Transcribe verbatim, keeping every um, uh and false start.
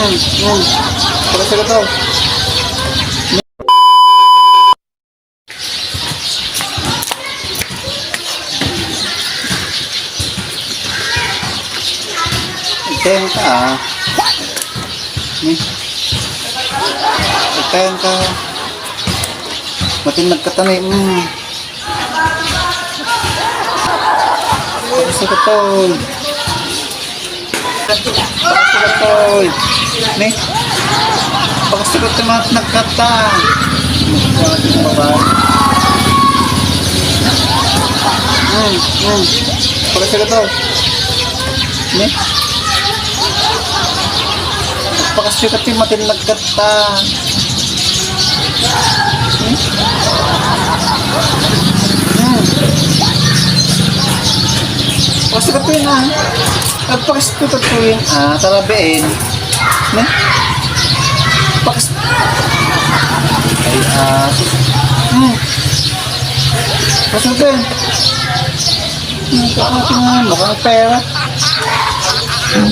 Hmm, hmm. Pagkasal ko to. Iteng ka, ah. Hmm. Iteng ka. Matin nagkatani. Hmm. Gusto ko to. Pakastikot, oy. Ni? Pakastikot ka, mat, nagkata. Babae. Hmm, hmm. Pakastikot, oy. Ni? Pakastikot, matin nagkata. Hmm. Pakastikot, ah. Agpakastikot, ah. Tara, Ben. Ne? Pakas-, ay, ah. Hmm. Pakastikot, ah. Hmm, pakastikot, ah. Mukhang pera. Hmm.